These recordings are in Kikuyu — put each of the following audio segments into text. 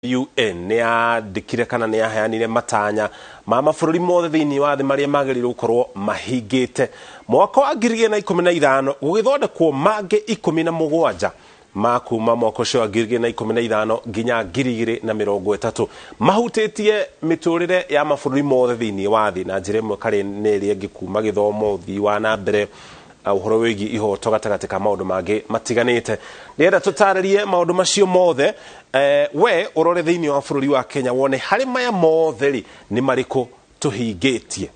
UN nĩ yandĩkire kana nĩ yaheanire matanya ma mabũrũri mothe thĩinĩ wa thĩ marĩa magĩrĩirwo gũkorwo mahingĩte mwaka wa 2015, gũgĩthondekwo mangĩ 17 ma kuma mwaka ũcio wa 2015 nginya 2030, mahutĩtie mĩtũrĩre ya mabũrũri mothe thĩinĩ wa thĩ na njĩra ĩmwe karĩ nĩ ĩrĩa ĩngĩ, kuma gĩthomo, ũthii wa na mbere, ũhoro wĩgiĩ ihoto, gatagatĩ ka maũndũ mangĩ matiganĩte. Nĩgetha tũtarĩrie maũndũ macio mothe, we ũrore thĩinĩ wa bũrũri wa Kenya wone harĩ maya mothe rĩ, nĩ marĩkũ tũhingĩtie.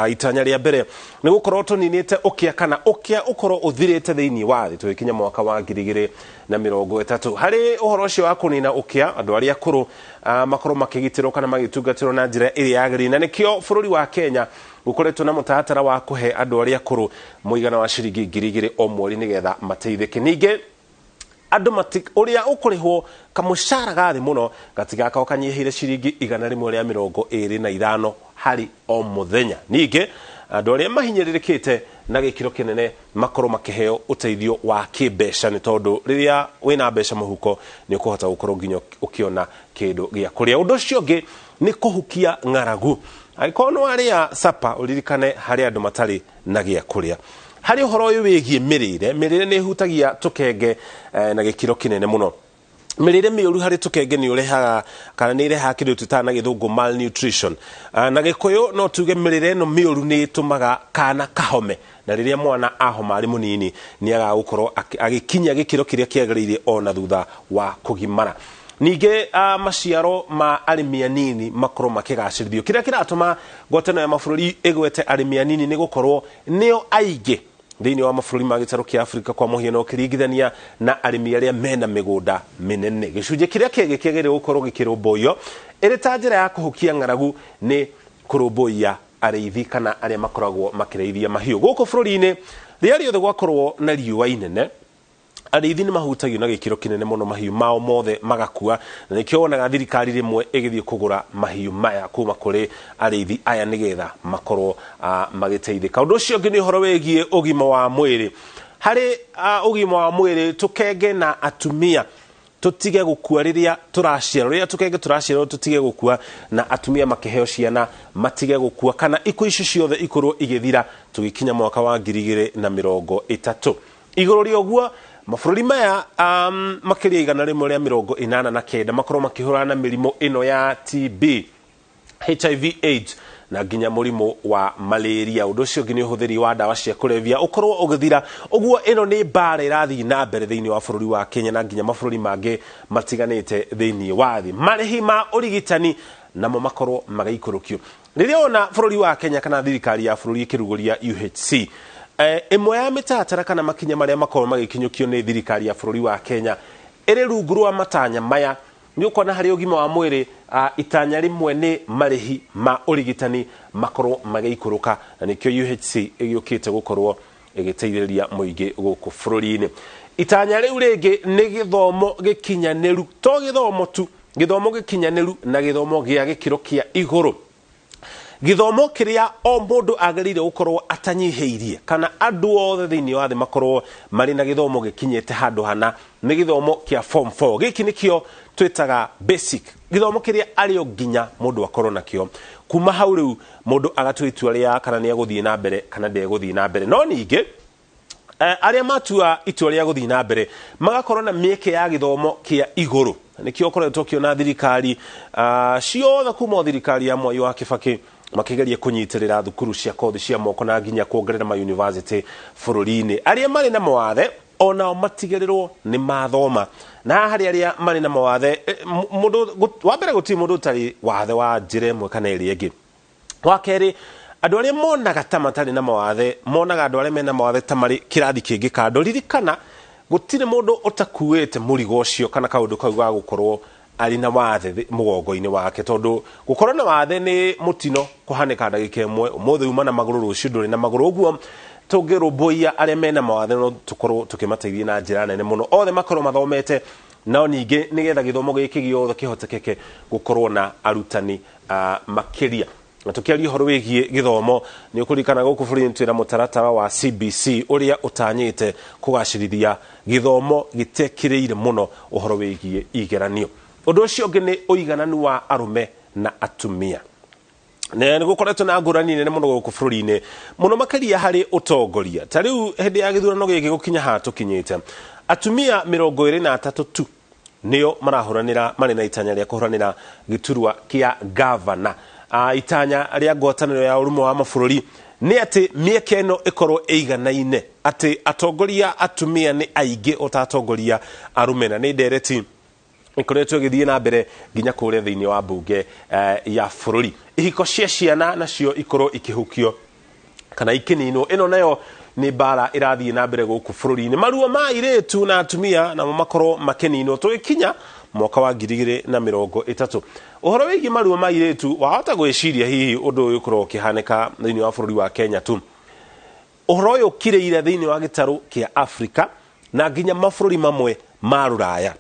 Itanya rĩa mbere nĩ gũkorwo tũninĩte ũkĩa, kana ũkĩa ũkorwo ũthirĩte thĩinĩ wa thĩ tũgĩkinya mwaka wa 2030. Harĩ ũhoro ũcio wa kũnina ũkĩa, andũ arĩa akũrũ makorwo makĩgitĩrwo kana magĩtungatĩrwo na njĩra ĩrĩa yagĩrĩire, na nĩkĩo bũrũri wa Kenya gũkoretwo na mũtaratara wa kũhe andũ arĩa akũrũ mũigana wa ciringi 2000 o mweri nĩgetha mateithĩke. Ningĩ andũ mati ũrĩa ũkũrĩhwo kamũcara ga thĩ mũno gatigakorwo kanyihĩire ciringi 125 harĩ o mũthenya. Ningĩ andũ arĩa mahinyĩrĩrĩkĩte na gĩkĩro kĩnene makorwo makĩheo ũteithio wa kĩmbeca, nĩ tondũ rĩrĩa wĩna mbeca mũhuko nĩ ũkũhota gũkorwo nginya ũkĩona kĩndũ gĩa kũrĩa. Ũndũ ũcio ũngĩ nĩ kũhukia ng'aragu. Angĩkorwo nĩ warĩa sapa, ũririkane harĩ andũ matarĩ na gĩa kũrĩa. Harĩ ũhoro ũyũ wĩgiĩ mĩrĩre, mĩrĩre nĩ ĩhutagia tũkenge na gĩkĩro kĩnene mũno. Mĩrĩre mĩũru harĩ tũkenge nĩ ũrehaga kana nĩ irehaga kĩndũ twĩtaga na gĩthũngũ malnutrition. Na gĩkũyũ no tuge mĩrĩre ĩno mĩũru nĩ ĩtũmaga kana kahome, na rĩrĩa mwana ahoma arĩ mũnini nĩ agaga gũkorwo agĩkinya gĩkĩro kĩrĩa kĩagĩrĩire ona thutha wa kũgimara. Ningĩ maciaro ma arĩmi anini makorwo makĩgacĩrithio. Kĩrĩa kĩratũma ngwatanĩro ya mabũrũri ĩgwete arĩmi anini nĩ gũkorwo nĩo aingĩ thĩinĩ wa mabũrũri ma gĩtarũ kĩa Afrika, kwa mũhiano ũkĩringithania na arĩmi arĩa mena mĩgũnda mĩnene. Gĩcunjĩ kĩrĩa kĩngĩ kĩagĩrĩire gũkorwo gĩkĩrũmbũiyo ĩrĩ ta njĩra ya kũhukia ng'aragu nĩ kũrũmbũiya arĩithi kana arĩa makoragwo makĩrĩithia mahiũ gũkũ bũrũri-inĩ. Rĩrĩa rĩothe gwakorwo na riũa inene, arĩithi nĩ mahutagio na gĩkĩro kĩnene mũno, mahiũ mao mothe magakua, na nĩkĩo wonaga thirikari rĩmwe ĩgĩthiĩ kũgũra mahiũ maya kuma kũrĩ arĩithi aya nĩgetha makorwo magĩteithĩka. Ũndũ ũcio ũngĩ nĩ ũhoro wĩgiĩ ũgima wa mwĩrĩ. Harĩ ũgima wa mwĩrĩ, tũkenge na atumia tũtige gũkua rĩrĩa tũraciarwo, rĩrĩa tũkenge tũraciarwo tũtige gũkua, na atumia makĩheo ciana matige gũkua, kana ikuũ icio ciothe ikorwo igĩthira tũgĩkinya mwaka wa 2030. Igũrũ rĩa ũguo, mabũrũri maya makĩria 189 makorwo makĩhũrana na mĩrimũ ĩno ya TB, HIV AIDS na nginya mũrimũ wa malaria. Ũndũ ũcio ũngĩ nĩ ũhũthĩri wa ndawa cia kũrebia ũkorwo ũgĩthira. Ũguo ĩno nĩ mbara ĩrathiĩ na mbere thĩinĩ wa bũrũri wa Kenya na nginya mabũrũri mangĩ matiganĩte thĩinĩ wa thĩ. Marĩhi ma ũrigitani namo makorwo magĩikũrũkio. Rĩrĩa wona bũrũri wa Kenya kana thirikari ya bũrũri ĩkĩrugũria UHC, ĩmwe ya mĩtaratara kana makinya marĩa makorwo magĩkinyũkio nĩ thirikari ya bũrũri wa Kenya ĩrĩ rungu rwa matanya maya, nĩ ũkuona harĩ ũgima wa mwĩrĩ, itanya rĩmwe nĩ marĩhi ma ũrigitani makorwo magĩikũrũka, na nĩkĩo UHC ĩgĩũkĩte gũkorwo ĩgĩteithĩrĩria mũingĩ gũkũ bũrũri-inĩ. Itanya rĩu rĩngĩ nĩ gĩthomo gĩkinyanĩru, to gĩthomo tu, gĩthomo gĩkinyanĩru na gĩthomo gĩa gĩkĩro kĩa igũrũ, gĩthomo kĩrĩa o mũndũ agĩrĩire gũkorwo atanyihĩirie, kana andũ othe thĩinĩ wa thĩ makorwo marĩ na gĩthomo gĩkinyĩte handũ hana, nĩ gĩthomo kĩa form 4. Gĩkĩ nĩkĩo twĩtaga basic gĩthomo kĩrĩa arĩ o nginya mũndũ akorwo nakĩo. Kuma hau rĩu mũndũ agatua itua rĩa kana nĩ egũthiĩ na mbere kana ndegũthiĩ na mbere. No ningĩ arĩa matua itua rĩa gũthiĩ na mbere magakorwo na mĩeke ya gĩthomo kĩa igũrũ. Nĩkĩo ũkoretwo ũkĩona thirikari ciothe, kuma o thirikari ya Mwai wa Kĩbakĩ, makĩgeria kũnyitĩrĩra thukuru cia kothi cia moko na nginya kuongerera mayunivasĩtĩ bũrũri-inĩ. Arĩa marĩ na mawathe onao matigĩrĩrwo nĩ mathoma. Na haha harĩ arĩa marĩ na mawathe, mũndũ wa mbere, gũtirĩ mũndũ ũtarĩ wathe wa njĩra ĩmwe kana ĩrĩa ĩngĩ. Wa kerĩ, andũ arĩa monaga ta matarĩ na mawathe monaga andũ arĩa mena mawathe ta marĩ kĩrathi kĩngĩ kando. Ririkana gũtirĩ mũndũ ũtakuĩte mũrigo ũcio kana kaũndũ kau ga gũkorwo arĩ na wathe mũgongo-inĩ wake, tondũ gũkorwo na wathe nĩ mũtino kũhanĩka ndagĩka ĩmwe. Ũmũthĩ uma na magũrũ, rũciũ ndũrĩ na magũrũ. Ũguo tũngĩrũmbũiya arĩa mena mawathe no tũkorwo tũkĩmateithia na njĩra nene mũno, othe makorwo mathomete. No ningĩ nĩgetha gĩthomo gĩkĩ gĩothe kĩhotekeke, gũkorwo na arutani makĩria. Na tũkĩaria ũhoro wĩgiĩ gĩthomo, nĩ ũkũririkana gũkũ bũrũri-inĩ twĩna mũtaratara wa CBC ũrĩa ũtanyĩte kũgacĩrithia gĩthomo gĩtekĩrĩire mũno ũhoro wĩgiĩ igeranio. Ũndũ ũcio ũngĩ nĩ ũigananu wa arũme na atumia. Nĩ gũkoretwo na ngũrani nene mũno gũkũ bũrũri-inĩ, mũno makĩria harĩ ũtongoria. Ta rĩu hĩndĩ ya gĩthurano gĩkĩ gũkinya haha tũkinyĩte, atumia 23 tu nĩo marahũranĩra, marĩ na itanya rĩa kũhũranĩra gĩturwa kĩa gavana. Itanya rĩa ngwatanĩro ya ũrũmwe wa mabũrũri nĩ atĩ mĩeke ĩno ĩkorwo ĩiganaine, atĩ atongoria atumia nĩ aingĩ o ta atongoria arũme, na nĩ ndereti ikoretwo ĩgĩthiĩ na mbere nginya kũrĩa thĩinĩ wa mbunge ya bũrũri. Ihiko cia ciana nacio ikorwo ikĩhukio kana ikĩninwo, ĩno nayo nĩ mbara ĩrathiĩ na mbere gũkũ bũrũri-inĩ. Maruo ma airĩtu na atumia namo makorwo makĩninwo tũgĩkinya mwaka wa 2030. Ũhoro wĩgiĩ maruo ma airĩtu, wahota gwĩciria hihi ũndũ ũyũ ũkorwo ũkĩhanĩka thĩinĩ wa bũrũri wa Kenya tu. Ũhoro ũyũ ũkirĩire thĩinĩ wa gĩtarũ kĩa Afrika na nginya mabũrũri mamwe ma Rũraya.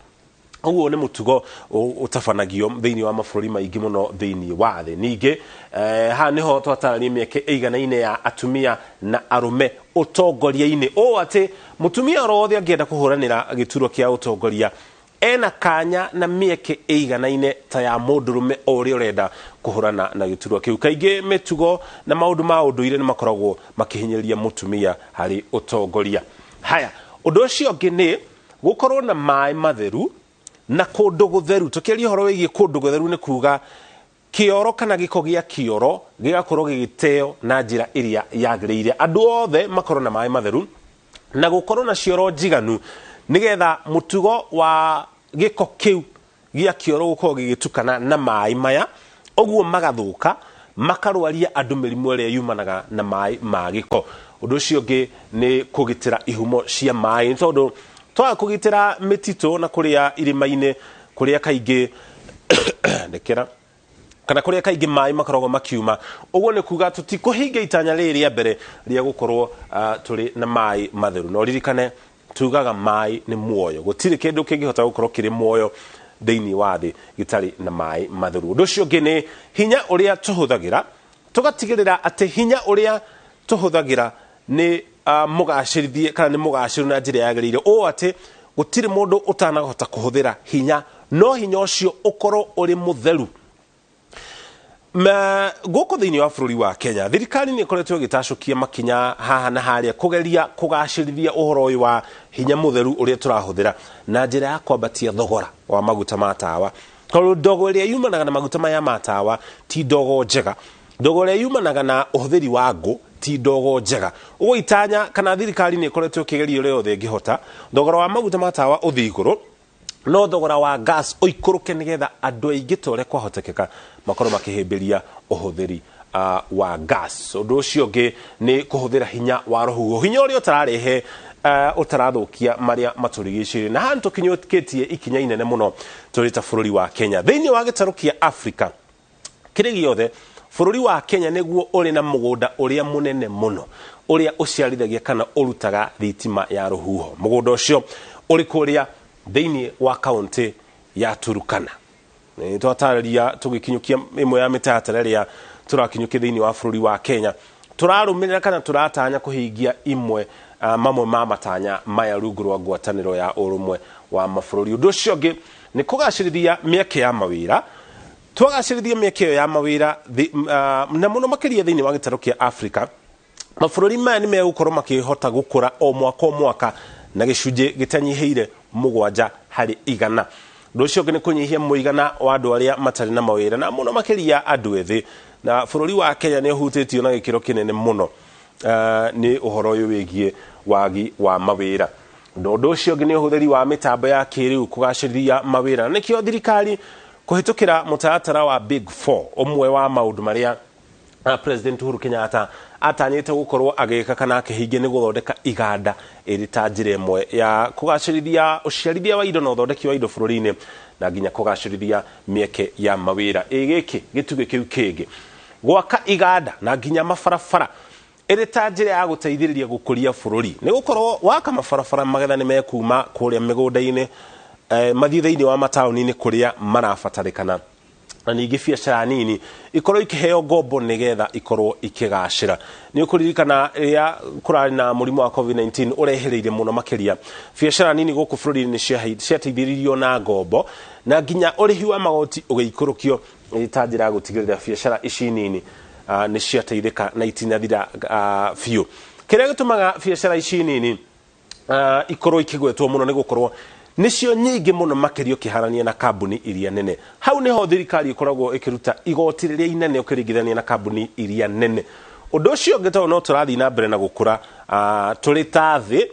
Ũguo nĩ mũtugo ũtabanagio thĩinĩ wa mabũrũri maingĩ mũno thĩinĩ wa thĩ. Ningĩ haha nĩho twatarĩria mĩeke ĩiganaine ya atumia na arũme ũtongoria-inĩ, ũũ atĩ mũtumia oro wothe angĩenda kũhũranĩra gĩturwa kĩa ũtongoria ena kanya na mĩeke ĩiganaine ta ya mũndũrũme o ũrĩa ũrenda kũhũrana na gĩturwa kĩu. Kaingĩ mĩtugo na maũndũ ma ũndũire nĩ makoragwo makĩhinyĩrĩria mũtumia harĩ ũtongoria. Haya, ũndũ ũcio ũngĩ nĩ gũkorwo na maĩ matheru na kũndũ gũtheru. Tũkĩaria ũhoro wĩgiĩ kũndũ gũtheru nĩ kuga kĩoro kana gĩko gĩa kĩoro gĩgakorwo gĩgĩteo na njĩra ĩrĩa yagĩrĩire, andũ othe makorwo na maĩ matheru na gũkorwo na cioro njiganu, nĩgetha mũtugo wa gĩko kĩu gĩa kĩoro gũkorwo gĩgĩtukana na maĩ maya, ũguo magathũka makarwaria andũ mĩrimũ ĩrĩa yumanaga na maĩ ma gĩko. Ũndũ ũcio ũngĩ nĩ kũgitĩra ihumo cia maĩ, nĩ tondũ twaga kũgitĩra mĩtitũ na kũrĩa irĩma-inĩ kũrĩa kaingĩ ndekera kana kũrĩa kaingĩ maĩ makoragwo makiuma, ũguo nĩ kuga tũtikũhingia itanya rĩrĩ rĩa mbere rĩa gũkorwo tũrĩ na maĩ matheru. Na ũririkane tugaga maĩ nĩ muoyo, gũtirĩ kĩndũ kĩngĩhota gũkorwo kĩrĩ muoyo thĩinĩ wa thĩ gĩtarĩ na maĩ matheru. Ũndũ ũcio ũngĩ nĩ hinya ũrĩa tũhũthagĩra, tũgatigĩrĩra atĩ hinya ũrĩa tũhũthagĩra nĩ mũgacĩrithie kana nĩ mũgacĩru na njĩra yagĩrĩire, ũũ atĩ gũtirĩ mũndũ ũtanahota kũhũthĩra hinya, no hinya ũcio ũkorwo ũrĩ mũtheru. Ma gũkũ thĩinĩ wa bũrũri wa Kenya, thirikari nĩ ĩkoretwo ĩgĩtacũkia makinya haha na harĩa kũgeria kũgacĩrithia ũhoro ũyũ wa hinya mũtheru ũrĩa tũrahũthĩra na njĩra ya kwambatia thogora wa maguta ma tawa, tondũ ndogo ĩrĩa yumanaga na maguta maya ma tawa ti ndogo njega, ndogo ĩrĩa yumanaga na ũhũthĩri wa ngũ ti ndogo njega. Ũguo itanya kana thirikari nĩ ĩkoretwo ĩkĩgeria ũrĩa yothe ĩngĩhota thogora wa maguta ma tawa ũthiĩ igũrũ, no thogora wa gas ũikũrũke, nĩgetha andũ aingĩ ta ũrĩa kwahotekeka makorwo makĩhĩmbĩria ũhũthĩri wa gas. Ũndũ ũcio ũngĩ nĩ kũhũthĩra hinya wa rũhuho, hinya ũrĩa ũtararehe ũtarathũkia marĩa matũrigicĩirie, na haha nĩtũkinyũkĩtie ikinya inene mũno tũrĩ ta bũrũri wa Kenya. Thĩinĩ wa gĩtarũ kĩa Afrika kĩrĩ gĩothe, bũrũri wa Kenya nĩguo ũrĩ na mũgũnda ũrĩa mũnene mũno ũrĩa ũciarithagia kana ũrutaga thitima ya rũhuho. Mũgũnda ũcio ũrĩ kũrĩa thĩinĩ wa kaũntĩ ya Turukana. Nĩ twatarĩria tũgĩkinyũkia ĩmwe ya mĩtaratara ĩrĩa tũrakinyũkia thĩinĩ wa bũrũri wa Kenya, tũrarũmĩrĩra kana tũratanya kũhingia imwe mamwe ma matanya maya rungu rwa ngwatanĩro ya ũrũmwe wa mabũrũri. Ũndũ ũcio ũngĩ nĩ kũgacĩrithia mĩeke ya mawĩra. Twagacĩrithia mĩeke ĩyo ya mawĩra na mũno makĩria thĩinĩ wa gĩtarũ kĩa Afrika, mabũrũri maya nĩ megũkorwo makĩhota gũkũra o mwaka o mwaka na gĩcunjĩ gĩtanyihĩire 7%. Ũndũ ũcio ũngĩ nĩ kũnyihia mũigana wa andũ arĩa matarĩ na mawĩra, na mũno makĩria andũ ethĩ. Na bũrũri wa Kenya nĩ ũhutĩtio na gĩkĩro kĩnene mũno nĩ ũhoro ũyũ wĩgiĩ wagi wa mawĩra. Ũndũ ũcio ũngĩ nĩ ũhũthĩri wa mĩtambo ya kĩrĩu kũgacĩrithia mawĩra, na nĩkĩo thirikari kũhĩtũkĩra mũtaratara wa Big Four, ũmwe wa maũndũ marĩa President Uhuru Kenyatta atanyĩte gũkorwo agĩka kana akĩhingia nĩ gũthondeka iganda ĩrĩ ta njĩra ĩmwe ya kũgacĩrithia ũciarithia wa indo na ũthondeki wa indo bũrũri-inĩ, na nginya kũgacĩrithia mĩeke ya mawĩra. Ĩ gĩkĩ gĩtugĩ kĩu kĩngĩ, gwaka iganda na nginya mabarabara ĩrĩ ta njĩra ya gũteithĩrĩria gũkũria bũrũri, nĩ gũkorwo waka mabarabara magetha nĩ mekuma kũrĩa mĩgũnda-inĩ mathiĩ thĩinĩ wa mataũni-inĩ kũrĩa marabatarĩkana. Na ningĩ biacara nini ikorwo ikĩheo ngombo nĩgetha ikorwo ikĩgacĩra. Nĩ ũkũririkana rĩrĩa kũrarĩ na mũrimũ wa COVID-19 ũrehereire mũno makĩria biacara nini gũkũ bũrũri-inĩ nĩ ciateithĩrĩirio na ngombo na nginya ũrĩhi wa magoti ũgĩikũrũkio ta njĩra ya gũtigĩrĩra biacara ici nini nĩ ciateithĩka na itinathira biũ. Kĩrĩa gĩtũmaga biacara ici nini ikorwo ikĩgwetwo mũno nĩ gũkorwo nĩcio nyingĩ mũno makĩria ũkĩharania na kambuni iria nene. Hau nĩho thirikari ĩkoragwo ĩkĩruta igoti rĩrĩa inene ũkĩringithania na kambuni iria nene. Ũndũ ũcio ũngĩ, tondũ no tũrathiĩ na mbere na gũkũra tũrĩ ta thĩ,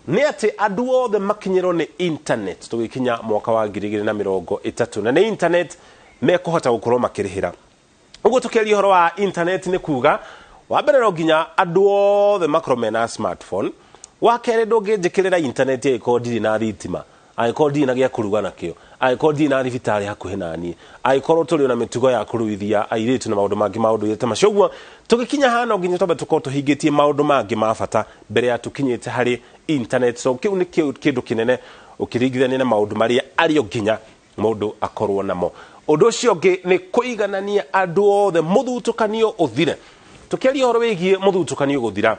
nĩ atĩ andũ othe makinyĩrwo nĩ internet tũgĩkinya mwaka wa 2030, na nĩ internet mekũhota gũkorwo makĩrĩhĩra. Ũguo tũkĩaria ũhoro wa internet nĩ kuga wa mbere no nginya andũ othe makorwo mena smartphone. Wa kerĩ, ndũngĩnjĩkĩrĩra internet angĩkorwo ndirĩ na thitima, angĩkorwo ndirĩ na gĩa kũruga nakĩo, angĩkorwo ndirĩ na thibitarĩ hakuhĩ naniĩ, angĩkorwo tũrĩ na mĩtugo ya kũruithia airĩtu na maũndũ mangĩ ma ũndũire ta macio. Ũguo tũgĩkinya haha no nginya twambe tũkorwo tũhingĩtie maũndũ mangĩ ma bata mbere ya tũkinyĩte harĩ internet. So kĩu nĩ kĩndũ kĩnene ũkĩringithania na maũndũ marĩa arĩ o nginya mũndũ akorwo namo. Ũndũ ũcio ũngĩ nĩ kũiganania andũ othe, mũthutũkanio ũthire. Tũkĩaria ũhoro wĩgiĩ mũthutũkanio gũthira,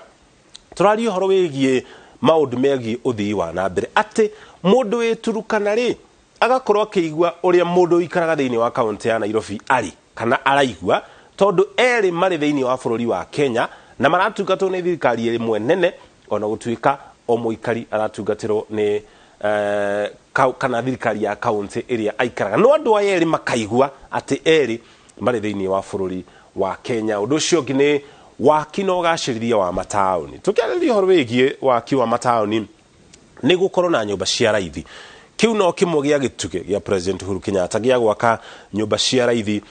tũraria ũhoro wĩgiĩ maũndũ megiĩ ũthii wa na mbere, atĩ mũndũ wĩ Turukana rĩ agakorwo akĩigua ũrĩa mũndũ ũikaraga thĩinĩ wa kaũntĩ ya Nairobi arĩ kana araigua, tondũ erĩ marĩ thĩinĩ wa bũrũri wa Kenya na maratungatwo nĩ thirikari ĩmwe nene, ona gũtuĩka o mũikari aratungatĩrwo nĩ kana thirikari ya kaũntĩ ĩrĩa aikaraga, no andũ aya erĩ makaigua atĩ erĩ marĩ thĩinĩ wa bũrũri wa Kenya. Ũndũ ũcio ũngĩ nĩ waki na ũgacĩrithia wa mataũni. Tũkĩarĩrĩria ũhoro wĩgiĩ waki wa mataũni nĩ gũkorwo na nyũmba cia raithi. Kĩu no kĩmwe gĩa gĩtugĩ gĩa President Uhuru Kenyatta gĩa gwaka nyũmba cia raithi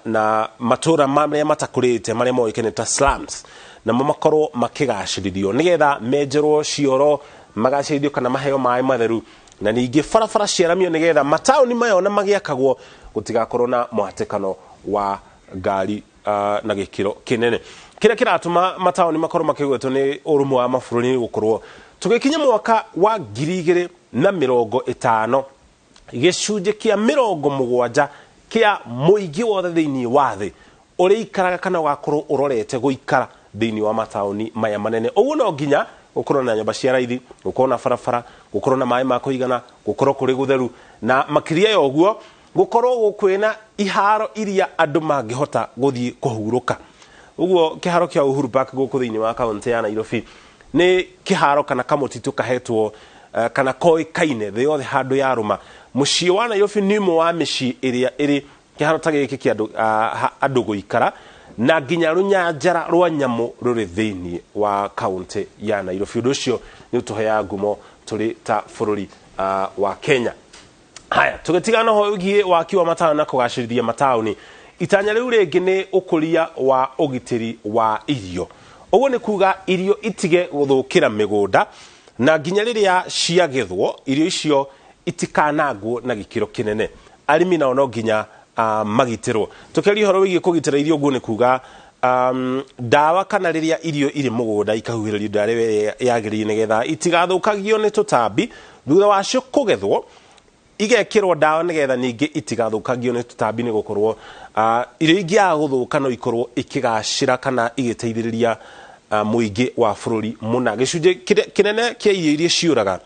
na matũra marĩa matakũrĩte, marĩa moĩkaine ta slums, namo makorwo makĩgacĩrithio nĩgetha menjerwo cioro, magacĩrithio kana maheo maĩ matheru, na ningĩ barabara ciaramio nĩgetha mataũni maya ona magĩakagwo gũtigakorwo na mũhatĩkano wa ngari na gĩkĩro kĩnene. Kĩrĩa kĩratũma mataũni makorwo makĩgwetwo nĩ ũrũmwe wa mabũrũri nĩ gũkorwo tũgĩkinya mwaka wa 2050, gĩcunjĩ kĩa 70 kĩa mũingĩ wothe thĩinĩ wa thĩ ũrĩikaraga kana ũgakorwo ũrorete gũikara thĩinĩ wa mataũni maya manene. Ũguo no nginya gũkorwo na nyũmba cia raithi, gũkorwo na barabara, gũkorwo na maĩ ma kũigana, gũkorwo kũrĩ gũtheru, na makĩria ya ũguo gũkorwo kwĩna iharo iria andũ mangĩhota gũthiĩ kũhurũka. Ũguo kĩharo kĩa Uhuru Park gũkũ thĩinĩ wa kaũntĩ ya Nairobi nĩ kĩharo kana kamũtitũ kahetwo kana koĩkaine thĩ yothe handũ yarũma. Mũciĩ wa Nairobi nĩ ũmwe wa mĩciĩ ĩrĩa ĩrĩ kĩharo ta gĩkĩ kĩa andũ gũikara, na nginya rũnyanjara rwa nyamũ rũrĩ thĩinĩ wa kaũntĩ ya Nairobi. Ũndũ ũcio nĩ ũtũheaga ngumo tũrĩ ta bũrũri wa Kenya. Haya, tũgĩtigana ho wĩgiĩ waki wa mataũni na kũgacĩrithia mataũni, itanya rĩu rĩngĩ nĩ ũkũria wa ũgitĩri wa irio. Ũguo nĩ kuga irio itige gũthũkĩra mĩgũnda, na nginya rĩrĩa ciagethwo irio icio itikanangwo na gĩkĩro kĩnene. Arĩmi nao no nginya magitĩrwo. Tũkĩaria ũhoro wĩgiĩ kũgitĩra irio, ũguo nĩ kuga ndawa kana rĩrĩa irio irĩ mũgũnda ikahuhĩrĩrio ndawa ĩrĩa yagĩrĩire nĩgetha itigathũkagio nĩ tũtambi. Thutha wacio kũgethwo igekĩrwo ndawa nĩgetha ningĩ itigathũkagio nĩ tũtambi, nĩ gũkorwo irio ingĩaga gũthũka no ikorwo ikĩgacĩra kana igĩteithĩrĩria mũingĩ wa bũrũri mũna. Gĩcunjĩ kĩnene kĩa irio iria ciũraga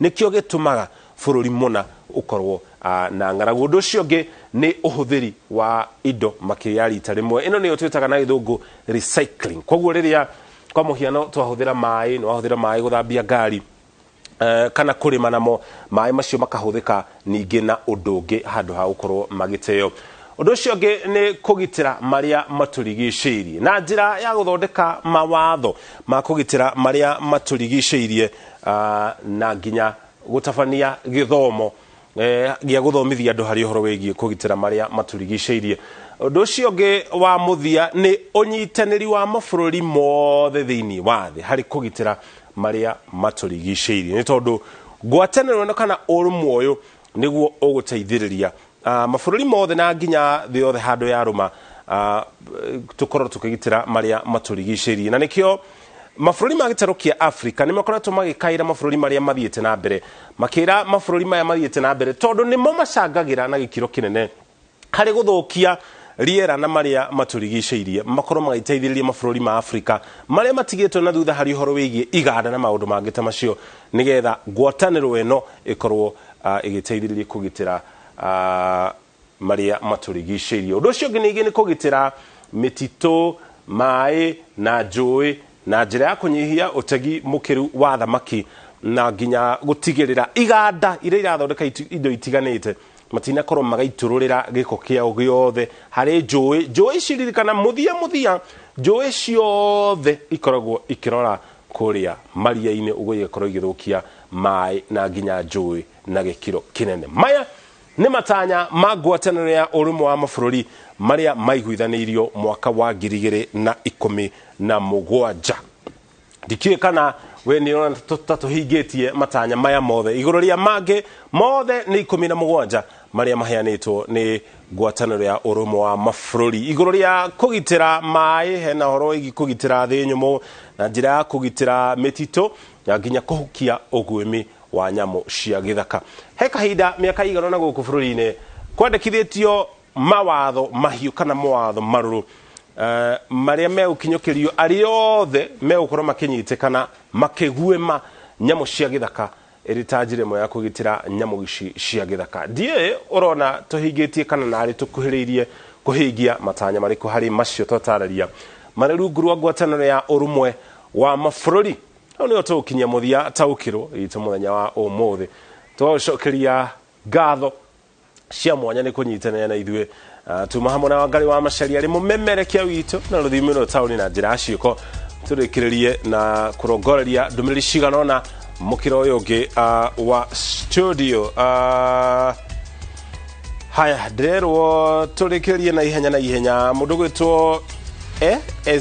nĩkĩo gĩtũmaga bũrũri mũna ũkorwo na ng'aragu. Ũndũ ũcio ũngĩ nĩ ũhũthĩri wa indo makĩria ya rita rĩmwe. Ĩno nĩyo twĩtaga na gĩthũngũ recycling. Koguo rĩrĩa kwa mũhiano twahũthĩra maĩ, nĩ wahũthĩra maĩ gũthambia ngari kana kũrĩma namo, maĩ macio makahũthĩka ningĩ na ũndũ ũngĩ handũ ha gũkorwo magĩteo. Ũndũ ũcio ũngĩ nĩ kũgitĩra marĩa matũrigicĩirie na njĩra ya gũthondeka mawatho ma kũgitĩra marĩa matũrigicĩirie, na nginya gũtabania gĩthomo gĩa gũthomithia andũ harĩ ũhoro wĩgiĩ kũgitĩra marĩa matũrigicĩirie. Ũndũ ũcio ũngĩ wa mũthia nĩ ũnyitanĩri wa mabũrũri mothe thĩinĩ wa thĩ harĩ kũgitĩra marĩa matũrigicĩirie, nĩ tondũ ngwatanĩro ĩno kana ũrũmwe ũyũ nĩguo ũgũteithĩrĩria mabũrũri mothe na nginya thĩ yothe handũ yarũma tũkorwo tũkĩgitĩra marĩa matũrigicĩirie. Na nĩkĩo mabũrũri ma gĩtarũ kĩa Africa nĩ makoretwo magĩkaĩra mabũrũri marĩa mathiĩte na mbere, makĩra mabũrũri maya mathiĩte na mbere tondũ nĩmo macangagĩra na gĩkĩro kĩnene. Harĩ gũthũkia rĩera na marĩa matũrigicĩirie, makorwo magĩteithĩrĩria mabũrũri ma Afrika marĩa matigĩtwo na thutha harĩ ũhoro wĩgiĩ iganda na maũndũ mangĩ ta macio, nĩgetha ngwatanĩro ĩno ĩkorwo ĩgĩteithĩrĩria kũgitĩra marĩa matũrigicĩirie. Ũndũ ũcio ũngĩ ningĩ nĩ kũgitĩra mĩtitũ, maĩ na njũĩ na njĩra ya kũnyihia ũtegi mũkĩru wa thamaki, na nginya gũtigĩrĩra iganda iria irathondeka indo itiganĩte matinakorwo magaitũrũrĩra gĩko kĩao gĩothe harĩ njũĩ. Njũĩ ici, ririkana, mũthia mũthia njũĩ ciothe ikoragwo ikĩrora kũrĩa maria-inĩ, ũguo igakorwo igĩthũkia maĩ na nginya njũĩ na gĩkĩro kĩnene. Maya nĩ matanya ma ngwatanĩro ya ũrũmwe wa mabũrũri marĩa maiguithanĩirio mwaka wa 2017. Ndikĩũĩ kana we nĩ ũrona ta tũhingĩtie matanya maya mothe, igũrũ rĩa mangĩ mothe nĩ 17 marĩa maheanĩtwo nĩ ngwatanĩro ya ũrũmwe wa mabũrũri. Igũrũ rĩa kũgitĩra maĩ, hena ũhoro wĩgiĩ kũgitĩra thĩ nyũmũ na njĩra ya kũgitĩra mĩtitũ na nginya kũhukia ũguĩmi wa nyamũ cia gĩthaka. He kahinda mĩaka igana na gũkũ bũrũri-inĩ kwandĩkithĩtio mawatho mahiũ kana mawatho marũrũ marĩa megũkinyũkĩrio arĩa othe megũkorwo makĩnyitĩkana makĩguĩma nyamũ cia gĩthaka, ĩrĩ ta njĩra ĩmwe ya kũgitĩra nyamũ ici cia gĩthaka. Ndiũĩ ũrona tũhingĩtie kana narĩ tũkuhĩrĩirie kũhingia matanya marĩkũ harĩ macio twatarĩria marĩ rungu rwa ngwatanĩro ya ũrũmwe wa mabũrũri. Hau nĩho tũgũkinyia mũthia taũkĩrwo itũ mũthenya wa ũmũthĩ. Tũgagũcokeria ngatho cia mwanya nĩ kũnyitanĩra na ithuĩ. Tuma hamwe na Wangari wa Macaria arĩ mũmemerekia witũ na rũthiomi rwa taũni na njĩra ya ciĩko. Tũrĩkĩrĩrie na kũrongoreria ndũmĩrĩri cigana ũna mũkĩra ũyũ ũngĩ wa studio. Haya, ndĩrerwo tũrĩkĩrĩrie na ihenya na ihenya. Mũndũ gwĩtwo